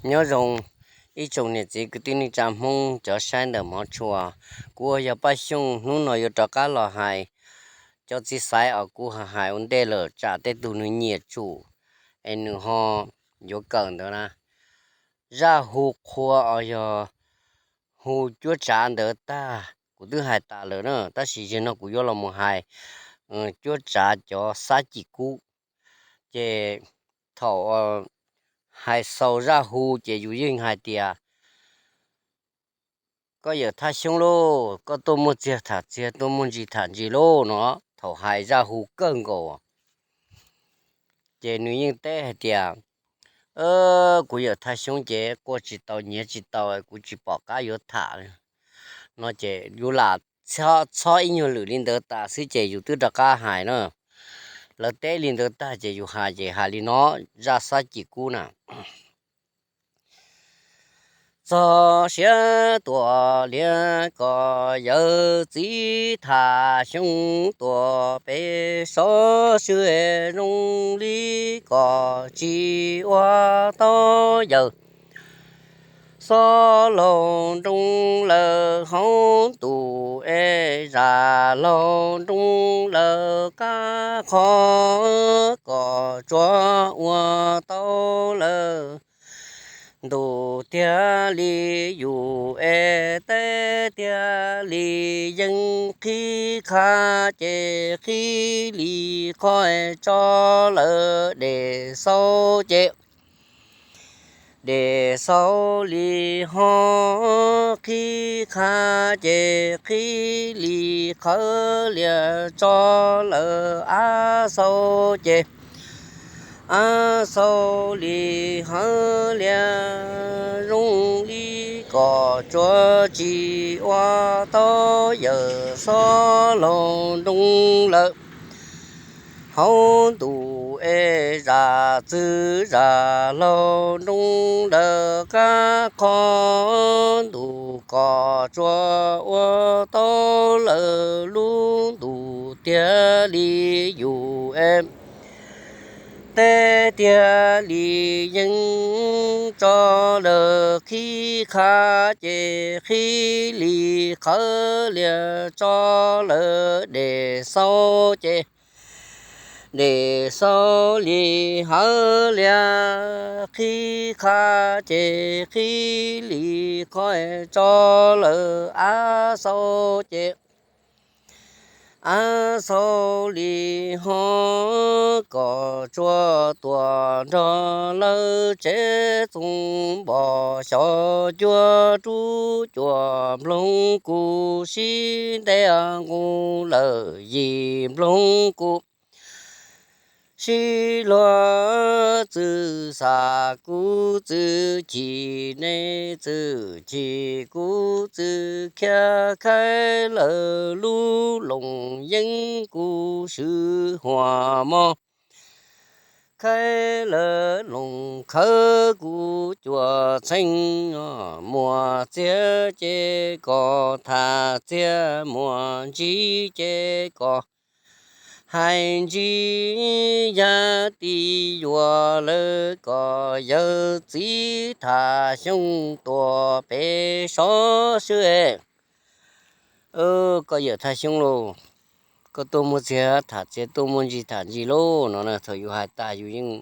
Nyob zoo ib tsoom niam txiv kwv tij neej tsa Hmoob cov saib ntawm hmov tshua. Kuv uas yog Paj Xyooj hnub no yuav rov qab los hais cov txiv xaiv uas kuv hais ua ntej lawm tsam tej tug nws nyiam tsum es nws ho yuav kawm ntawd na. Zaj hu qhua uas yog hu cuab tsav ntawd tag kuv twb hais tas lawm na, tab sis zaum no kuv yuav los mus hais cuab tsav cov xab cim kub. Ces thaum hais xaus zaj hu ces yus yeej hais tias, koj yawm Thaj Xyoob lauj, koj tuaj muaj txiag tham txiag, tuaj muaj ntsis tham ntsis lauj no. Thaum hais zaj hu kawg nkaus ces nws yeej teb hais tias, kuv yawm Thaj Xyoob ces quaj tsis tau nyiav tsis tau, kuv tsis pom qab yuav tham no ces yus lam txhob ib nyuag lwm li ntawd tas xwb ces yus twb rov qab hais na. Lawv teb li ntawd tag ces yus hais ces hais li no, zaj xab cim kub na. Txog siav tuam liab kom yawm txiv Thaj Xyoob tuam pem sov swb zoo li kom tsis ua tau yawm xob laug nroog lawm hauv ntuj es zam laug nroog lawm kab qho kom tsuas ua tau lawm ntuj tiag li yus es teb tiag li yeej qhib qha ces qhib li qhov tso lawm dej xaub ces dej xaub li ho qhib qha ces qhib li qhawv lias tso lawm av xaub ces av xaub li hawv lias zoo li kom tsuas tsis ua tau yawm xob laug nroog lawm hauv ntuj es zam txwv zam laug nroog lawm kab qho ntuj kom tsuas ua tau lawm lub ntuj tiag li yus es teb tiag li yeej tso lawm qhib qha ces qhib li qhawv lias tso lawm dej xaub ces dej xaub li hawv lias qhib qha ces qhib li qhov tso lawm av xaub ces av xaub li ho kom tsuas tuam nrog lawv tsev txoos npos xyov cuaj rub cuaj nploog kuv sib ntev nqus lawm yim nploog kuv sib luag txwv xav kuv txwv chim nej txwv chim kuv txwv khiav khaib lawm lub loos yeeb kuv swv huam mog khaib lawm loos khawv kuv cuam txheej muaj txiag ces kom tham txiag muaj ntsis ces kom hais ntsis yaj tij yuav lawm kom yawm txiv Thaj Xyooj tuam pem sov swb. Koj yawm Thaj Xyooj lauj, koj tuaj muaj txiag tham txiag, tuaj muaj ntsis tham ntsis lauj no na. Thaum yus hais tas yus yeej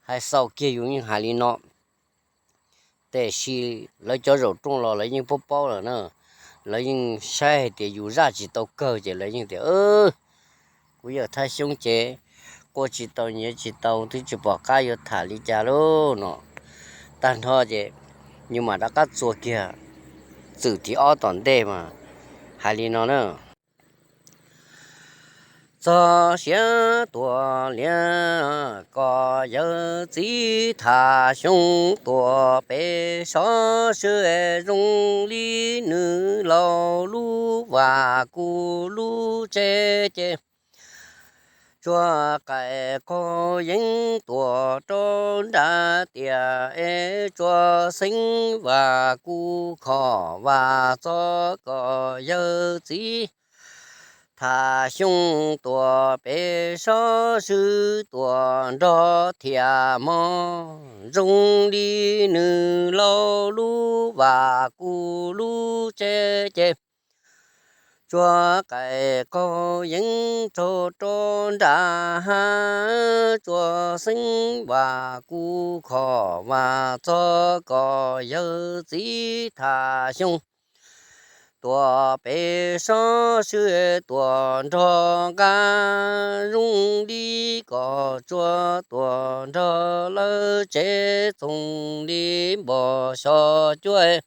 hais xaus kiag yus yeej hais li no. Tiam sis lawv cov zaum rooj los lawv yeej paub paub lawm na. Lawv yeej saib hais tias yus zaj tsis tau kawg ces lawv yeej tias, kuv yawm Thaj Xyooj ces quaj tsis tau nyiav tsis tau twb tsis pom qab yuav tham li cas lauj no. Tag nrho ces yus mam rov qab txuas kiag txwm thib ob tom ntej mas hais li no na. Txog siav tuam liab kom yawm txiv Thaj Xyooj tuam pem sov swb zoo li nws laus lub vaj kuv lub tsev ces tsuas qaim qaug yeeb tuam rau nram tiam es tsuas xeeb vaj kuv khom vaj txog kom yawm txiv Tham Xyooj tuam pem sov swb tuam nrog thiam mog, zoo li nws laus lub vam kuv lub tsev ces tsuas qaim qaug yeeb raug rau nram hav, tsuas xeeb vam kuv khom vam txog kom yawg txiv Tham Xyooj tuam pem sov swb tuam nrog nqa, zoo li kom tsuas tuam nrog lawv tsev, txoos li npos xyos cuab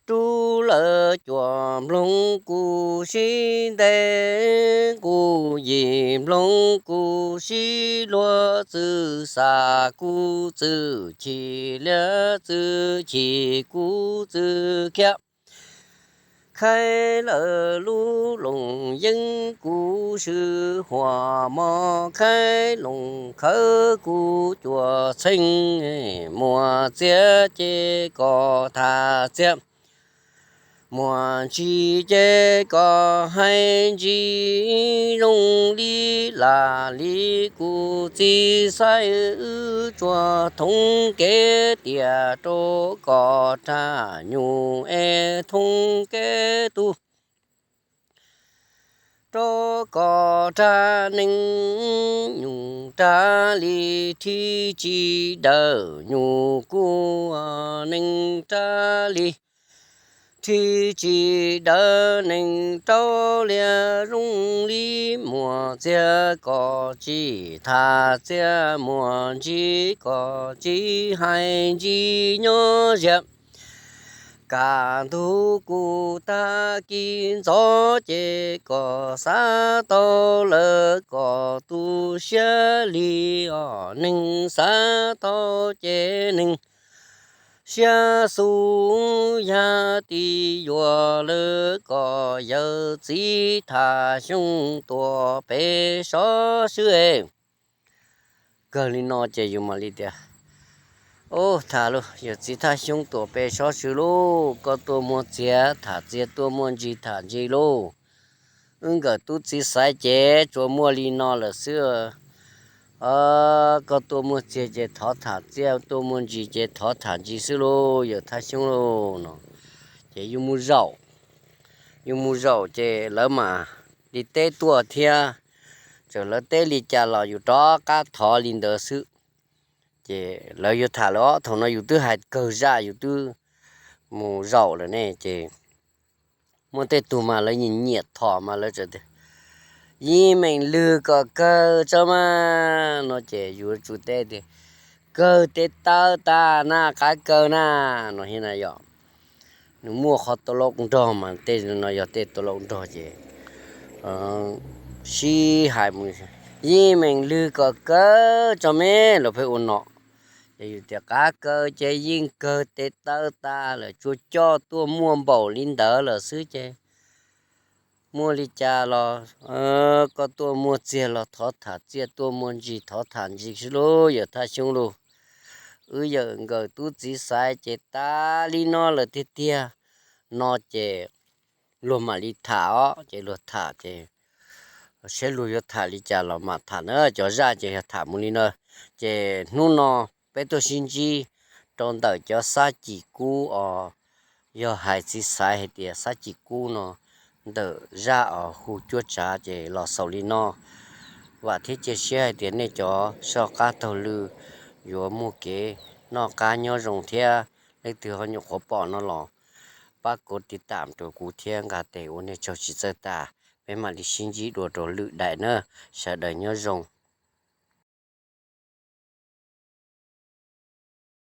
rub lawv cuam nploog kuv sib ntes, kuv yim nploog kuv sib luag, txwm xam kuv txwm chim liab, txwm chim kuv txwm khiab. Khaib lawm lub loos yeeb kuv swb huam mog, khaib loos khawv kuv cuam txheej, muas txiav ces kom tham txiav, muas ntsis ces kom hais ntsis, zoo li lam li kuv txiv xaiv wb tsuas thoob kev tiam rau kom rag nyuj es thoob kev tub, rau kom rag neeg nyuj rag li, thib tsis dawb nyuj kuj neeg rag li, thib tsis dawb neeg rau lias, zoo li muas txiav kom tsis tham txiav, muas ntsis kom tsis hais ntsis nyob ziam. Kaj ntug kuv tag kis ntxov ces kom xav tau lawv kom tu siab li os, neeg xav tau ces neeg siab xus yag ti yuav lawv kom yawg txiv Tham Xyooj tuam pem sov swb. Kawg li no ces yus mam li tias, ub, tham lauj, yawg txiv Tham Xyooj tuam pem sov swb lauj, koj tuaj muag txiav tham txiav, tuaj muag ntsis tham ntsis lauj. Wb nkawm tub txiv xaiv ces tsuas muaj li no lawm xwb. Koj tuaj muag txiav ces thov tham txiav, tuaj muag ntsis ces thov tham ntsis xwb lauj, yawg Tham Xyooj lauj no. Ces yus mus zaum, yus mus zaum ces lawv mam li teb tuaj thiab. Txawm lawv teb li cas los yus rov qab thov li ntawd xwb. Ces lawv yuav tham lawm os, thaum no yus twb hais kawg zaj, yus twb mus zaum lawm ne. Ces muaj tej tug mas lawv nyiam nyiam thom mas lawv txawm tias, yeej meem lwg kom kawg tso mas no ces yus yuav tsum teb tias, kawg tes taw tas na, qab kawg na no thiab na yom. Nws muaj qhov tau laub nrog mas tej no yog tej tau laub nrog ces sib hais mus, yeej meem lwg kom kawg tso me los pheej ua no. Ces yus tias qab kawg ces yeej kawg tes taw tas lawm, tsuas coj tuaj muag npaum li ntawd lawm xwb ces muaj li cas los koj tuaj muag txiag los thov tham txiag, tuaj muag ntsis thov tham ntsis xwb lauj, yawg Thaj Xyoob lauj. Wb yawm nkawm tub txiv xaiv ces tas li no lawm tiag tiag no ces luag mam li tham os. Ces luag tham ces saib luag yuav tham li cas los mam tham na. Cov zaj ces yog tham mus li no. Ces hnub no peb tuaj sib ntsib rau ntawm cov xab cim kub os, yog hais txiv xaiv hais tias xab cim kub no, ntawm zaj os hu cuab tsav ces los xaus li no. Vam thiab cia siab hais tias nej cov soj qab taug lw yuav muaj kev noj qab nyob zoo thiab. Leej twg ho nyuam qhuav pom no los pab kuv tiv tam rau kuv thiab, nqa tes ua nej tsaug tsis txawj tas. Peb mam li sib ntsib dua rau lwm daim na. Sawv daws nyob zoo.